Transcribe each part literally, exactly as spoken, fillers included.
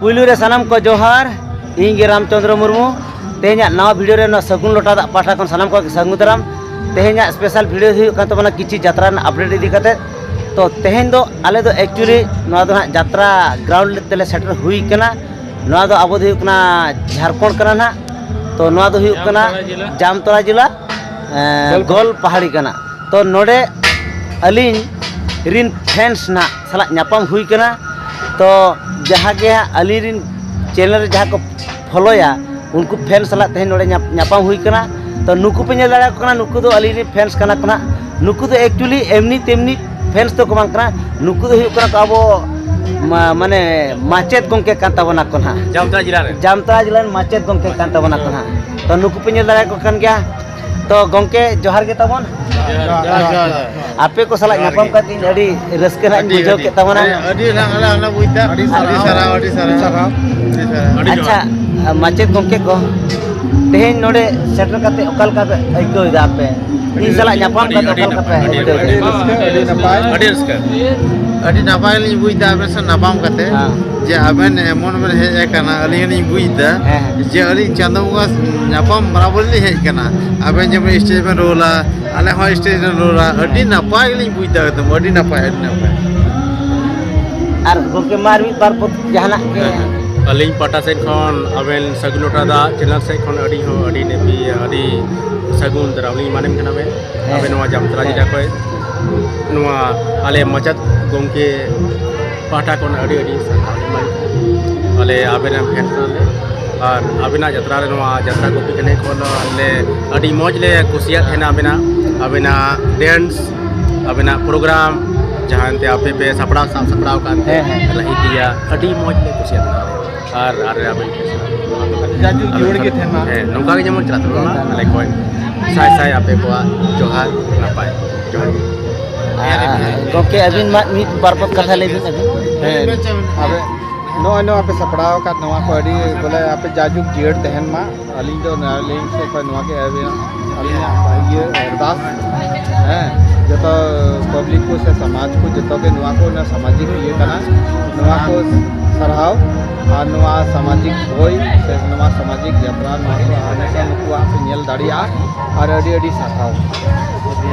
ᱯᱩᱭᱞᱩ ᱨᱮ ᱥᱟᱱᱟᱢ ᱠᱚ ᱡᱚᱦᱟᱨ᱾ ᱤᱧ ᱜᱮ ᱨᱟᱢᱪᱚᱸᱫᱽᱨᱚ ᱢᱩᱨᱢᱩ᱾ ᱛᱮᱦᱮᱧᱟᱜ ᱱᱟᱣᱟ ᱵᱷᱤᱰᱤᱭᱳ ᱨᱮ ᱱᱚᱣᱟ ᱥᱟᱹᱜᱩᱱ ᱞᱚᱴᱟ ᱫᱟᱜ ᱯᱟᱦᱴᱟ ᱠᱷᱚᱱ ᱥᱟᱱᱟᱢ ᱠᱚ ᱥᱟᱹᱜᱩᱱ ᱫᱟᱨᱟᱢ᱾ ᱛᱮᱦᱮᱧᱟᱜ ᱥᱯᱮᱥᱟᱞ ᱵᱷᱤᱰᱤᱭᱳ ᱦᱩᱭᱩᱜ ᱠᱟᱱ ᱛᱟᱵᱚᱱᱟ ᱠᱤᱪᱷᱤ ᱡᱟᱛᱨᱟ ᱨᱮᱱᱟᱜ ᱟᱯᱰᱮᱴ ᱤᱫᱤ ᱠᱟᱛᱮ᱾ ᱛᱚ ᱛᱮᱦᱮᱧ ᱫᱚ ᱟᱞᱮ ᱫᱚ ᱮᱠᱪᱩᱭᱮᱞᱤ ᱱᱚᱣᱟ ᱫᱚ ᱦᱟᱸᱜ ᱡᱟᱛᱨᱟ ᱜᱨᱟᱣᱩᱱᱰ ᱛᱮᱞᱮ ᱥᱮᱴᱮᱨ ᱦᱩᱭ ᱠᱟᱱᱟ᱾ ᱱᱚᱣᱟ ᱫᱚ ᱟᱵᱚ ᱫᱚ ᱦᱩᱭᱩᱜ ᱠᱟᱱᱟ ᱡᱷᱟᱲᱠᱷᱚᱸᱰ ᱠᱟᱱᱟ ᱱᱟᱦᱟᱜ᱾ ᱛᱚ ᱱᱚᱣᱟ ᱫᱚ ᱦᱩᱭᱩᱜ ᱠᱟᱱᱟ ᱡᱟᱢᱛᱟᱲᱟ ᱡᱮᱞᱟ᱾ ᱡᱟᱢᱛᱟᱲᱟ ᱡᱮᱞᱟ, ᱮᱸ, ᱜᱳᱞ ᱜᱳᱞ ᱯᱟᱦᱟᱲᱤ ᱠᱟᱱᱟ᱾ ᱛᱚ ᱱᱚᱰᱮ ᱟᱹᱞᱤᱧ ᱨᱤᱱ ᱯᱷᱮᱱᱥ ᱱᱟᱦᱟᱜ ᱥᱟᱞᱟᱜ ᱧᱟᱯᱟᱢ ᱦᱩᱭ ᱠᱟᱱᱟ᱾ ᱛᱚ ᱡᱟᱦᱟᱸ ᱜᱮ ᱦᱟᱸᱜ ᱟᱹᱞᱤᱧ ᱨᱤᱱ ᱪᱮᱱᱮᱞ ᱨᱮ ᱡᱟᱦᱟᱸ ᱠᱚ ᱯᱷᱚᱞᱳᱭᱟ, ᱩᱱᱠᱩ ᱯᱷᱮᱱᱥ ᱥᱟᱞᱟᱜ ᱛᱮᱦᱮᱧ ᱱᱚᱰᱮ ᱧᱟᱯ-, ᱧᱟᱯᱟᱢ ᱦᱩᱭ ᱠᱟᱱᱟ᱾ ᱛᱚ ᱱᱩᱠᱩ ᱯᱮ ᱧᱮᱞ ᱫᱟᱲᱮᱭᱟᱠᱚ ᱠᱟᱱᱟ, ᱱᱩᱠᱩ ᱫᱚ ᱟᱹᱞᱤᱧ ᱨᱤᱱ ᱯᱷᱮᱱᱥ ᱠᱟᱱᱟ ᱠᱚ ᱱᱟᱦᱟᱜ᱾ ᱱᱩᱠᱩ ᱫᱚ ᱮᱠᱪᱩᱭᱮᱞᱤ ᱮᱢᱱᱤ ᱛᱮᱢᱱᱤ ᱯᱷᱮᱱᱥ ᱫᱚᱠᱚ ᱵᱟᱝ ᱠᱟᱱᱟ᱾ ᱱᱩᱠᱩ ᱫᱚ ᱦᱩᱭᱩᱜ ᱠᱟᱱᱟ ᱠᱚ ᱟᱵᱚ ᱢᱟ-, ᱢᱟᱱᱮ ᱢᱟᱪᱮᱫ ᱜᱚᱢᱠᱮ ᱠᱟᱱ ᱛᱟᱵᱚᱱᱟ ᱠᱚ ᱱᱟᱦᱟᱜ᱾ ᱡᱟᱢᱛᱟᱲᱟ ᱡᱮᱞᱟ ᱨᱮ᱾ ᱡᱟᱢᱛᱟᱲᱟ ᱡᱮᱞᱟ ᱨᱮᱱ ᱢᱟᱪᱮᱫ ᱜᱚᱢᱠᱮ ᱠᱟᱱ ᱛᱟᱵᱚᱱᱟ ᱠᱚ ᱱᱟᱦᱟᱜ᱾ ᱛᱚ ᱱᱩᱠᱩ ᱯᱮ ᱧᱮᱞ ᱫᱟᱲᱮᱭᱟᱠᱚ ᱠᱟᱱ ᱜᱮᱭᱟ᱾ ᱛᱚ ᱜᱚᱢᱠᱮ ᱡᱚᱦᱟᱨ ᱜᱮ ᱛᱟᱵᱚᱱ᱾ ᱡᱚᱦᱟᱨ, ᱡᱚᱦᱟᱨ, ᱡᱚᱦᱟᱨ᱾ ᱟᱯᱮ ᱠᱚ ᱥᱟᱞᱟᱜ ᱡᱚᱦᱟᱨ ᱧᱟᱯᱟᱢ ᱜᱮ᱾ ᱠᱟᱛᱮ ᱤᱧ ᱟᱹᱰᱤ ᱨᱟᱹᱥᱠᱟᱹ ᱱᱟᱦᱟᱜ ᱤᱧ ᱟᱹᱰᱤ, ᱵᱩᱡᱷᱟᱹᱣ ᱟᱹᱰᱤ, ᱠᱮᱫ ᱛᱟᱵᱚᱱᱟ᱾ ᱟᱹᱰᱤ, ᱟᱹᱰᱤ ᱱᱟᱦᱟᱜ ᱟᱞᱮ ᱦᱚᱸᱞᱮ ᱵᱩᱡᱽ ᱮᱫᱟ᱾ ᱟᱹᱰᱤ ᱥᱟᱨᱦᱟᱣ᱾ ᱟᱹᱰᱤ ᱥᱟᱨᱦᱟᱣ, ᱟᱹᱰᱤ ᱥᱟᱨᱦᱟᱣ᱾ ᱥᱟᱨᱦᱟᱣ᱾ ᱟᱹᱰᱤ ᱥᱟᱨᱦᱟᱣ᱾ ᱟᱹᱰᱤ ᱟᱪᱪᱷᱟ, ᱡᱚᱦᱟᱨ᱾ ᱢᱟᱪᱮᱫ ᱜᱚᱢᱠᱮ ᱠᱚ, ᱛᱮᱦᱮᱧ ᱱᱚᱰᱮ ᱥᱮᱴᱮᱨ ᱠᱟᱛᱮ ᱚᱠᱟ ᱞᱮᱠᱟ ᱯᱮ ᱟᱹᱭᱠᱟᱹᱣ ᱮᱫᱟ ᱟᱯᱮ? ᱤᱧ ᱥᱟᱞᱟᱜ ᱧᱟᱯᱟᱢ ᱟᱹᱰᱤ, ᱠᱟᱛᱮ ᱟᱹᱰᱤ ᱚᱠᱟ ᱞᱮᱠᱟ ᱯᱮ ᱱᱟᱯᱟᱭ, ᱟᱹᱰᱤ, ᱟᱹᱭᱠᱟᱹᱣ ᱟᱹᱰᱤ ᱮᱫᱟ? ᱨᱟᱹᱥᱠᱟᱹ, ᱟᱹᱰᱤ ᱱᱟᱯᱟᱭ᱾ ᱟᱹᱰᱤ ᱨᱟᱹᱥᱠᱟᱹ᱾ ᱟᱹᱰᱤ ᱱᱟᱯᱟᱭ ᱞᱤᱧ ᱵᱩᱡᱽ ᱮᱫᱟ ᱟᱵᱮᱱ ᱥᱟᱶ ᱧᱟᱯᱟᱢ ᱠᱟᱛᱮ, ᱦᱮᱸ᱾ ᱡᱮ ᱟᱵᱮᱱ ᱮᱢᱚᱱ ᱵᱮᱱ ᱦᱮᱡ ᱟᱠᱟᱱᱟ, ᱟᱹᱞᱤᱧ ᱦᱚᱸᱞᱤᱧ ᱵᱩᱡᱽ ᱮᱫᱟ ᱦᱮᱸ, ᱦᱮᱸ᱾ ᱡᱮ ᱟᱹᱞᱤᱧ ᱪᱟᱸᱫᱳ ᱵᱚᱸᱜᱟ ᱧᱟᱯᱟᱢ ᱵᱟᱨᱟᱵᱚᱨ ᱞᱤᱧ ᱦᱮᱡ ᱟᱠᱟᱱᱟ᱾ ᱟᱵᱮᱱ ᱡᱮᱢᱚᱱ ᱥᱴᱮᱡ ᱵᱮᱱ ᱨᱳᱞᱟ, ᱟᱞᱮ ᱦᱚᱸ ᱥᱴᱮᱡ ᱨᱮ ᱨᱚᱲᱟ, ᱟᱹᱰᱤ ᱱᱟᱯᱟᱭ ᱜᱮᱞᱤᱧ ᱵᱩᱡᱽ ᱮᱫᱟ, ᱮᱠᱫᱚᱢ ᱟᱹᱰᱤ ᱱᱟᱯᱟᱭ, ᱟᱹᱰᱤ ᱱᱟᱯᱟᱭ᱾ ᱟᱨ ᱜᱚᱢᱠᱮ, ᱢᱟ ᱟᱨ ᱢᱤᱫ ᱵᱟᱨ ᱯᱚᱫ ᱡᱟᱦᱟᱱᱟᱜ ᱜᱮ᱾ ᱦᱮᱸ, ᱦᱮᱸ᱾ ᱟᱹᱞᱤᱧ ᱯᱟᱦᱴᱟ ᱥᱮᱫ ᱠᱷᱚᱱ ᱟᱵᱮᱱ ᱥᱟᱹᱜᱩᱱ ᱞᱚᱴᱟ ᱫᱟᱜ ᱪᱮᱱᱮᱞ ᱥᱮᱫ ᱠᱷᱚᱱ ᱟᱹᱰᱤ ᱦᱚᱸ ᱟᱹᱰᱤ ᱱᱮᱯᱤ, ᱟᱹᱰᱤ ᱥᱟᱹᱜᱩᱱ ᱫᱟᱨᱟᱢ ᱞᱤᱧ ᱢᱟᱱᱮ ᱠᱟᱱᱟ ᱵᱮᱱ᱾ ᱦᱮᱸ᱾ ᱟᱵᱮᱱ ᱱᱚᱣᱟ ᱡᱟᱢᱛᱟᱲᱟ ᱦᱮᱸ᱾ ᱡᱮᱞᱟ ᱠᱷᱚᱱ ᱱᱚᱣᱟ ᱟᱞᱮ ᱢᱟᱪᱮᱫ ᱜᱚᱢᱠᱮ ᱯᱟᱦᱴᱟ ᱠᱷᱚᱱ ᱟᱹᱰᱤ ᱟᱹᱰᱤ ᱥᱟᱨᱦᱟᱣ ᱞᱤᱧ ᱮᱢᱟᱵᱮᱱ ᱠᱟᱱᱟ᱾ ᱟᱞᱮ ᱟᱵᱮᱱᱟᱜ ᱯᱷᱮᱱ ᱠᱟᱱᱟᱞᱮ᱾ ᱟᱨ ᱟᱵᱮᱱᱟᱜ ᱡᱟᱛᱨᱟ ᱨᱮ, ᱱᱚᱣᱟ ᱡᱟᱛᱨᱟ ᱠᱚᱯᱤ ᱠᱟᱹᱱᱟᱹᱭ ᱠᱷᱚᱱ ᱟᱞᱮ ᱟᱹᱰᱤ ᱢᱚᱡᱽ ᱞᱮ ᱠᱩᱥᱤᱭᱟᱜ ᱛᱟᱦᱮᱱᱟ ᱟᱵᱮᱱᱟᱜ, ᱟᱵᱮᱱᱟᱜ ᱰᱮᱱᱥ, ᱟᱵᱮᱱᱟᱜ ᱯᱨᱳᱜᱨᱟᱢ, ᱡᱟᱦᱟᱸ ᱮᱱᱛᱮ ᱟᱯᱮ ᱯᱮ ᱥᱟᱯᱲᱟᱣ, ᱥᱟᱵ ᱥᱟᱯᱲᱟᱣ ᱟᱠᱟᱫ ᱛᱮ ᱦᱮᱸ, ᱦᱮᱸ᱾ ᱨᱟᱹᱦᱤ ᱫᱤᱭᱟ, ᱟᱹᱰᱤ ᱢᱚᱡᱽ ᱞᱮ ᱠᱩᱥᱤᱭᱟᱜ ᱛᱟᱦᱮᱱᱟ᱾ ᱟᱨ, ᱟᱨ ᱟᱵᱮᱱ ᱡᱟᱡᱩᱜ ᱡᱤᱭᱟᱹᱲ ᱜᱮ ᱛᱟᱦᱮᱱ ᱢᱟ᱾ ᱦᱮᱸ, ᱱᱚᱝᱠᱟ ᱜᱮ ᱡᱮᱢᱚᱱ ᱪᱟᱞᱟᱜ ᱛᱟᱵᱚᱱ ᱢᱟ᱾ ᱟᱞᱮ ᱠᱷᱚᱱ ᱥᱟᱭ ᱥᱟᱭ ᱟᱯᱮ ᱠᱚᱣᱟᱜ ᱡᱚᱦᱟᱨ, ᱱᱟᱯᱟᱭ ᱡᱚᱦᱟᱨ ᱜᱮ᱾ ᱟᱨ ᱜᱚᱢᱠᱮ, ᱟᱹᱵᱤᱱ ᱢᱟ ᱢᱤᱫ ᱵᱟᱨ ᱯᱚᱫ ᱠᱟᱛᱷᱟ ᱞᱟᱹᱭ ᱵᱤᱱ ᱟᱹᱵᱤᱱ᱾ ᱦᱮᱸ, ᱟᱵᱮ ᱱᱚᱜᱼᱚᱭ ᱱᱚᱣᱟ ᱯᱮ ᱥᱟᱯᱲᱟᱣ ᱟᱠᱟᱫ ᱱᱚᱣᱟ ᱠᱚ ᱟᱹᱰᱤ ᱵᱚᱞᱮ ᱟᱯᱮ ᱡᱟᱡᱩᱜᱽ ᱡᱤᱭᱟᱹᱲ ᱛᱟᱦᱮᱱ ᱢᱟ᱾ ᱟᱹᱞᱤᱧ ᱫᱚ ᱟᱹᱞᱤᱧ ᱥᱮᱫ ᱠᱷᱚᱱ ᱱᱚᱣᱟ ᱜᱮ ᱟᱹᱵᱤᱱ, ᱟᱹᱞᱤᱧᱟᱜ ᱤᱭᱟᱹ ᱟᱨᱫᱟᱥ, ᱦᱮᱸ, ᱡᱚᱛᱚ ᱯᱟᱵᱽᱞᱤᱠ ᱠᱚ ᱥᱮ ᱥᱚᱢᱟᱡᱽ ᱠᱚ ᱡᱚᱛᱚ ᱜᱮ ᱱᱚᱣᱟ ᱠᱚ ᱚᱱᱟ ᱥᱟᱢᱟᱡᱤᱠ ᱤᱭᱟᱹ ᱠᱟᱱᱟ, ᱱᱚᱣᱟ ᱠᱚ ᱥᱟᱨᱦᱟᱣ᱾ ᱟᱨ ᱱᱚᱣᱟ ᱥᱟᱢᱟᱡᱤᱠ ᱵᱳᱭ ᱥᱮ ᱱᱚᱣᱟ ᱥᱟᱢᱟᱡᱤᱠ ᱡᱟᱛᱨᱟ, ᱱᱚᱣᱟ ᱠᱚ ᱦᱟᱢᱮᱥᱟ ᱱᱩᱠᱩᱣᱟᱜ ᱯᱮ ᱧᱮᱞ ᱫᱟᱲᱮᱭᱟᱜᱼᱟ᱾ ᱟᱨ ᱟᱹᱰᱤ ᱟᱹᱰᱤ ᱥᱟᱨᱦᱟᱣ᱾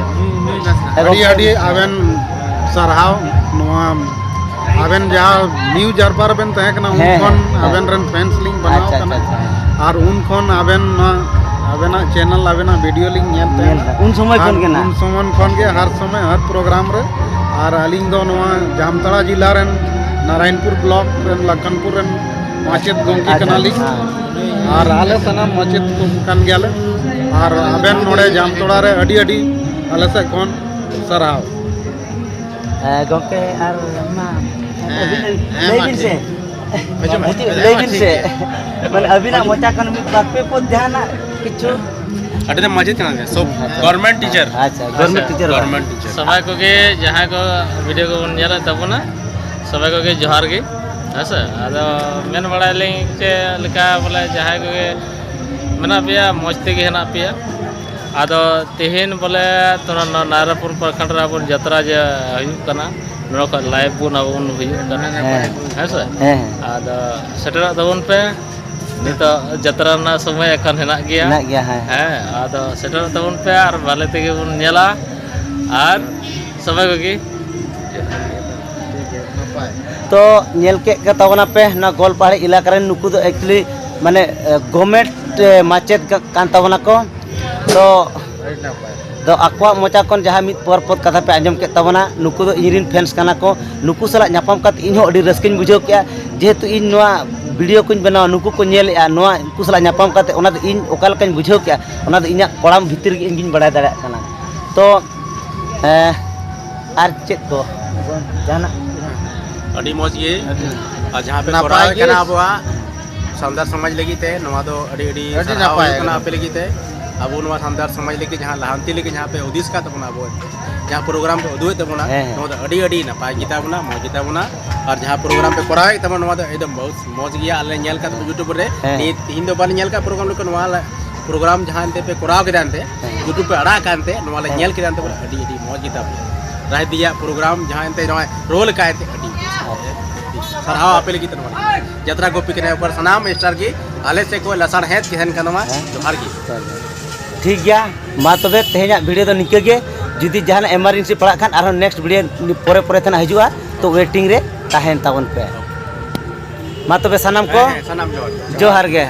ᱟᱹᱰᱤ ᱟᱹᱰᱤ ᱟᱵᱮᱱ ᱥᱟᱨᱦᱟᱣ᱾ ᱱᱚᱣᱟ ᱟᱵᱮᱱ ᱡᱟᱦᱟᱸ ᱱᱤᱭᱩᱡ ᱡᱟᱨᱯᱟ ᱨᱮᱵᱮᱱ ᱛᱟᱦᱮᱸ ᱠᱟᱱᱟ, ᱩᱱ ᱦᱮᱸ, ᱠᱷᱚᱱ ᱦᱮᱸ᱾ ᱟᱵᱮᱱ ᱨᱮᱱ ᱯᱷᱮᱱᱥ ᱞᱤᱧ ᱵᱮᱱᱟᱣ ᱟᱪᱪᱷᱟ, ᱠᱟᱱᱟ᱾ ᱟᱪᱪᱷᱟ, ᱟᱪᱪᱷᱟ᱾ ᱟᱨ ᱩᱱ ᱠᱷᱚᱱ ᱟᱵᱮᱱ ᱱᱚᱣᱟ ᱟᱵᱮᱱᱟᱜ ᱪᱮᱱᱮᱞ, ᱟᱵᱮᱱᱟᱜ ᱵᱷᱤᱰᱤᱭᱳ ᱞᱤᱧ ᱧᱮᱞ ᱛᱟᱦᱮᱱᱟ᱾ ᱧᱮᱞ ᱛᱟᱦᱮᱸ᱾ ᱩᱱ ᱥᱚᱢᱚᱭ ᱟᱨ ᱠᱷᱚᱱ ᱜᱮ ᱱᱟ? ᱩᱱ ᱥᱚᱢᱚᱭ ᱠᱷᱚᱱ ᱜᱮ ᱦᱟᱨ ᱥᱚᱢᱚᱭ ᱦᱟᱨ ᱯᱨᱳᱜᱨᱟᱢ ᱨᱮ᱾ ᱟᱨ ᱟᱹᱞᱤᱧ ᱫᱚ ᱱᱚᱣᱟ ᱡᱟᱢᱛᱟᱲᱟ ᱡᱤᱞᱟ ᱨᱮᱱ ᱱᱟᱨᱟᱭᱚᱱᱯᱩᱨ ᱵᱞᱚᱠ ᱨᱮᱱ ᱞᱟᱠᱷᱟᱱᱯᱩᱨ ᱨᱮᱱ ᱢᱟᱪᱮᱫ ᱜᱚᱢᱠᱮ ᱟᱪᱪᱷᱟ, ᱠᱟᱱᱟᱞᱤᱧ᱾ ᱦᱮᱸ᱾ ᱟᱨ ᱟᱞᱮ ᱥᱟᱱᱟᱢ ᱢᱟᱪᱮᱫ ᱠᱚ ᱠᱟᱱ ᱜᱮᱭᱟᱞᱮ᱾ ᱟᱨ ᱟᱵᱮᱱ ᱱᱚᱰᱮ ᱡᱟᱢᱛᱟᱲᱟ ᱨᱮ ᱟᱹᱰᱤ ᱟᱹᱰᱤ ᱟᱞᱮ ᱥᱮᱫ ᱠᱷᱚᱱ ᱥᱟᱨᱦᱟᱣ᱾ ᱦᱮᱸ, ᱜᱚᱢᱠᱮ, ᱟᱨ ᱢᱟ, ᱦᱮᱸ, ᱟᱹᱵᱤᱱ ᱦᱮᱸ, ᱞᱟᱹᱭ ᱢᱟ ᱵᱤᱱ ᱴᱷᱤᱠ ᱥᱮ᱾ ᱜᱮᱭᱟ᱾ ᱦᱤᱡᱩᱜ ᱢᱮ᱾ ᱦᱤᱡᱩᱜ, ᱦᱮᱸ, ᱞᱟᱹᱭ ᱢᱟ ᱵᱤᱱ ᱴᱷᱤᱠ ᱥᱮ᱾ ᱜᱮᱭᱟ᱾ ᱢᱟᱱᱮ, ᱟᱹᱵᱤᱱᱟᱜ ᱢᱚᱪᱟ ᱠᱷᱚᱱ ᱢᱤᱫ ᱵᱟᱨ ᱯᱮ ᱯᱚᱫ ᱡᱟᱦᱟᱱᱟᱜ ᱠᱤᱪᱷᱩ᱾ ᱟᱹᱰᱤ ᱫᱚ ᱢᱟᱪᱮᱫ ᱠᱟᱱᱟ ᱥᱮ? ᱥᱚᱵ ᱟᱪᱪᱷᱟ᱾ Government teacher. ᱟᱪᱪᱷᱟ, ᱜᱚᱵᱷᱚᱨᱱᱢᱮᱱᱴ ᱟᱪᱪᱷᱟ, ᱴᱤᱪᱟᱨ ᱵᱟᱝ᱾ Government teacher. ᱥᱚᱵᱟᱭ ᱠᱚᱜᱮ ᱡᱟᱦᱟᱸᱭ ᱠᱚ ᱵᱷᱤᱰᱤᱭᱳ ᱠᱚᱵᱚᱱ ᱧᱮᱞᱮᱫ ᱛᱟᱵᱚᱱᱟ, ᱥᱚᱵᱟᱭ ᱠᱚᱜᱮ ᱡᱚᱦᱟᱨ ᱜᱮ, ᱦᱮᱸ ᱥᱮ᱾ ᱟᱫᱚ ᱢᱮᱱ ᱵᱟᱲᱟᱭᱟᱞᱤᱧ ᱪᱮᱫ ᱞᱮᱠᱟ ᱵᱚᱞᱮ ᱡᱟᱦᱟᱸᱭ ᱠᱚᱜᱮ ᱢᱮᱱᱟᱜ ᱯᱮᱭᱟ, ᱢᱚᱡᱽ ᱛᱮᱜᱮ ᱦᱮᱱᱟᱜ ᱯᱮᱭᱟ᱾ ᱟᱫᱚ ᱛᱮᱦᱮᱧ ᱵᱚᱞᱮ ᱛᱷᱚᱲᱟ ᱱᱚᱣᱟ ᱱᱟᱨᱟᱯᱩᱨ ᱯᱨᱚᱠᱷᱚᱸᱰ ᱨᱮ ᱟᱵᱚ ᱡᱟᱛᱨᱟ ᱡᱮ ᱦᱩᱭᱩᱜ ᱠᱟᱱᱟ, ᱱᱚᱣᱟ ᱠᱷᱚᱱ ᱞᱟᱭᱤᱵᱷ ᱵᱚᱱ ᱟᱵᱚ ᱵᱚᱱ ᱦᱩᱭᱩᱜ ᱠᱟᱱᱟ, ᱦᱮᱸ᱾ ᱦᱮᱸ ᱥᱮ? ᱦᱮᱸ, ᱦᱮᱸ᱾ ᱟᱫᱚ ᱥᱮᱴᱮᱨᱚᱜ ᱛᱟᱵᱚᱱ ᱯᱮ᱾ ᱱᱤᱛᱚᱜ ᱡᱟᱛᱨᱟ ᱨᱮᱱᱟᱜ ᱥᱚᱢᱚᱭ ᱮᱠᱷᱚᱱ ᱦᱮᱱᱟᱜ ᱜᱮᱭᱟ᱾ ᱦᱮᱱᱟᱜ ᱜᱮᱭᱟ, ᱦᱮᱸ᱾ ᱦᱮᱸ, ᱟᱫᱚ ᱥᱮᱴᱮᱨᱚᱜ ᱛᱟᱵᱚᱱ ᱯᱮ ᱟᱨ ᱵᱷᱟᱞᱮ ᱛᱮᱜᱮ ᱵᱚᱱ ᱧᱮᱞᱟ ᱟᱨ ᱥᱚᱵᱟᱭ ᱠᱚᱜᱮ᱾ ᱛᱚ, ᱧᱮᱞ ᱠᱮᱫ ᱠᱚ ᱛᱟᱵᱚᱱᱟ ᱯᱮ ᱱᱚᱣᱟ ᱜᱳᱞᱯᱟᱦᱟᱲᱤ ᱮᱞᱟᱠᱟ ᱨᱮᱱ, ᱱᱩᱠᱩ ᱫᱚ actually ᱢᱟᱱᱮ, ᱮ, ᱜᱚᱵᱷᱚᱨᱱᱢᱮᱱᱴ, ᱮ, ᱢᱟᱪᱮᱫ ᱠᱟ-, ᱠᱟᱱ ᱛᱟᱵᱚᱱᱟ ᱠᱚ᱾ ᱛᱚ, ᱟᱹᱰᱤ ᱱᱟᱯᱟᱭ᱾ ᱫᱚ ᱟᱠᱚᱣᱟᱜ ᱢᱚᱪᱟ ᱠᱷᱚᱱ ᱡᱟᱦᱟᱸ ᱢᱤᱫ ᱵᱟᱨ ᱯᱚᱫ ᱠᱟᱛᱷᱟ ᱯᱮ ᱟᱸᱡᱚᱢ ᱠᱮᱫ ᱛᱟᱵᱚᱱᱟ, ᱱᱩᱠᱩ ᱫᱚ ᱤᱧ ᱨᱮᱱ ᱯᱷᱮᱱᱥ ᱠᱟᱱᱟ ᱠᱚ᱾ ᱱᱩᱠᱩ ᱥᱟᱞᱟᱜ ᱧᱟᱯᱟᱢ ᱠᱟᱛᱮ ᱤᱧ ᱦᱚᱸ ᱟᱹᱰᱤ ᱨᱟᱹᱥᱠᱟᱹᱧ ᱵᱩᱡᱷᱟᱹᱣ ᱠᱮᱜᱼᱟ᱾ ᱡᱮᱦᱮᱛᱩ ᱤᱧ ᱱᱚᱣᱟ ᱵᱷᱤᱰᱤᱭᱳ ᱠᱚᱧ ᱵᱮᱱᱟᱣᱟ, ᱱᱩᱠᱩ ᱠᱚ ᱧᱮᱞᱮᱜᱼᱟ, ᱱᱚᱣᱟ ᱩᱱᱠᱩ ᱥᱟᱞᱟᱜ ᱧᱟᱯᱟᱢ ᱠᱟᱛᱮ ᱚᱱᱟ ᱫᱚ ᱤᱧ ᱚᱠᱟ ᱞᱮᱠᱟᱧ ᱵᱩᱡᱷᱟᱹᱣ ᱠᱮᱜᱼᱟ, ᱚᱱᱟ ᱫᱚ ᱤᱧᱟᱹᱜ ᱠᱚᱲᱟᱢ ᱵᱷᱤᱛᱤᱨ ᱨᱮᱜᱮ ᱤᱧ ᱜᱤᱧ ᱵᱟᱲᱟᱭ ᱫᱟᱲᱮᱭᱟᱜ ᱠᱟᱱᱟ᱾ ᱛᱚ, ᱮᱸ, ᱟᱨ ᱪᱮᱫ ᱠᱚ ᱡᱟᱦᱟᱱᱟᱜ? ᱟᱹᱰᱤ ᱢᱚᱡᱽ ᱜᱮ᱾ ᱟᱹᱰᱤ ᱢᱚᱡᱽ᱾ ᱟᱨ ᱡᱟᱦᱟᱸ ᱯᱮ ᱱᱟᱯᱟᱭ ᱠᱚᱨᱟᱣᱮᱫ ᱜᱮ᱾ ᱠᱟᱱᱟ ᱟᱵᱚᱣᱟᱜ ᱥᱟᱱᱛᱟᱲ ᱥᱚᱢᱟᱡᱽ ᱞᱟᱹᱜᱤᱫ ᱛᱮ, ᱱᱚᱣᱟ ᱫᱚ ᱟᱹᱰᱤ, ᱟᱹᱰᱤ ᱟᱹᱰᱤ ᱥᱟᱨᱦᱟᱣ ᱱᱟᱯᱟᱭ ᱦᱩᱭᱩᱜ ᱠᱟᱱᱟ ᱮᱠᱫᱚᱢ᱾ ᱟᱯᱮ ᱞᱟᱹᱜᱤᱫ ᱛᱮ᱾ ᱟᱵᱚ ᱱᱚᱣᱟ ᱥᱟᱱᱛᱟᱲ ᱥᱚᱢᱟᱡᱽ ᱞᱟᱹᱜᱤᱫ ᱡᱟᱦᱟᱸ ᱞᱟᱦᱟᱱᱛᱤ ᱞᱟᱹᱜᱤᱫ ᱡᱟᱦᱟᱸ ᱯᱮ ᱦᱩᱫᱤᱥ ᱠᱟᱫ ᱛᱟᱵᱚᱱᱟ, ᱟᱵᱚ ᱡᱟᱦᱟᱸ ᱯᱨᱳᱜᱨᱟᱢ ᱯᱮ ᱩᱫᱩᱜ ᱮᱫ ᱛᱟᱵᱚᱱᱟ, ᱦᱮᱸ, ᱦᱮᱸ᱾ ᱱᱚᱣᱟ ᱫᱚ ᱟᱹᱰᱤ, ᱟᱹᱰᱤ ᱱᱟᱯᱟᱭ ᱜᱮᱛᱟ ᱵᱚᱱᱟ, ᱢᱚᱡᱽ ᱜᱮᱛᱟ ᱵᱚᱱᱟ᱾ ᱟᱨ ᱡᱟᱦᱟᱸ ᱯᱨᱳᱜᱨᱟᱢ ᱯᱮ ᱠᱚᱨᱟᱣᱮᱫ ᱛᱟᱵᱚᱱᱟ, ᱱᱚᱣᱟ ᱫᱚ ᱮᱠᱫᱚᱢ ᱵᱚᱦᱩᱛ ᱢᱚᱡᱽ ᱜᱮᱭᱟ᱾ ᱟᱞᱮ ᱧᱮᱞ ᱠᱟᱫ ᱦᱮᱸ᱾ YouTube ᱨᱮ, ᱦᱮᱸ᱾ ᱱᱤᱛ ᱛᱤᱦᱤᱧ ᱫᱚ ᱵᱟᱞᱮ ᱧᱮᱞ ᱠᱟᱫ ᱯᱨᱳᱜᱨᱟᱢ, ᱞᱮᱠᱤᱱ ᱱᱚᱣᱟ ᱞᱟ-, ᱯᱨᱳᱜᱨᱟᱢ ᱡᱟᱦᱟᱸ ᱮᱱᱛᱮ ᱯᱮ ᱠᱚᱨᱟᱣ ᱠᱮᱫᱟ ᱮᱱᱛᱮ, ᱦᱮᱸ᱾ YouTube ᱯᱮ ᱟᱲᱟᱜ ᱠᱟᱜ ᱮᱱᱛᱮ, ᱱᱚᱣᱟ ᱞᱮ ᱦᱮᱸ᱾ ᱧᱮᱞ ᱠᱮᱫᱟ ᱮᱱᱛᱮ, ᱵᱚᱞᱮ ᱟᱹᱰᱤ, ᱟᱹᱰᱤ ᱢᱚᱡᱽ ᱜᱮᱛᱟ ᱵᱚᱱᱟ᱾ ᱨᱟᱦᱮᱫᱤᱭᱟᱜ ᱯᱨᱳᱜᱨᱟᱢ ᱡᱟᱦᱟᱸ ᱮᱱᱛᱮ ᱱᱚᱜᱼᱚᱭ ᱨᱳᱞ ᱠᱟᱜ ᱮᱱᱛᱮ, ᱟᱹᱰᱤ ᱵᱮᱥ᱾ ᱟᱪᱪᱷᱟ᱾ ᱥᱟᱨᱦᱟᱣ ᱟᱯᱮ ᱞᱟᱹᱜᱤᱫ ᱛᱮ ᱱᱚᱣᱟ ᱡᱟᱛᱨᱟ ᱜᱳᱯᱤ ᱠᱟᱱᱟ ᱩᱯᱚᱨ ᱥᱟᱱᱟᱢ ᱥᱴᱟᱨ ᱜᱮ ᱟᱞᱮ ᱥᱮᱫ ᱠᱷᱚᱱ ᱞᱟᱥᱟᱲᱦᱮᱫ ᱜᱮ ᱛᱟᱦᱮᱱ ᱠᱟᱱᱟ᱾ ᱢᱟ ᱦᱮᱸ᱾ ᱡᱚᱦᱟᱨ ᱜᱮ᱾ ᱴᱷᱤᱠ ᱜᱮᱭᱟ, ᱢᱟ ᱛᱚᱵᱮ ᱛᱮᱦᱮᱧᱟᱜ ᱵᱷᱤᱰᱤᱭᱳ ᱫᱚ ᱱᱤᱝᱠᱟᱹ ᱜᱮ᱾ ᱡᱩᱫᱤ ᱡᱟᱦᱟᱱᱟᱜ ᱮᱢᱟᱨᱡᱮᱱᱥᱤ ᱯᱟᱲᱟᱜ ᱠᱷᱟᱱ ᱟᱨᱦᱚᱸ ᱱᱮᱠᱥᱴ ᱵᱷᱤᱰᱤᱭᱳ ᱯᱚᱨᱮ ᱯᱚᱨᱮ ᱛᱮᱱᱟᱜ ᱦᱤᱡᱩᱜᱼᱟ, ᱛᱚ ᱣᱮᱴᱤᱝ ᱨᱮ ᱛᱟᱦᱮᱱ ᱛᱟᱵᱚᱱ ᱯᱮ᱾ ᱢᱟ ᱛᱚᱵᱮ ᱥᱟᱱᱟᱢ ᱠᱚ ᱦᱮᱸ, ᱦᱮᱸ, ᱥᱟᱱᱟᱢ ᱡᱚᱦᱟᱨ᱾ ᱡᱚᱦᱟᱨ ᱜᱮ᱾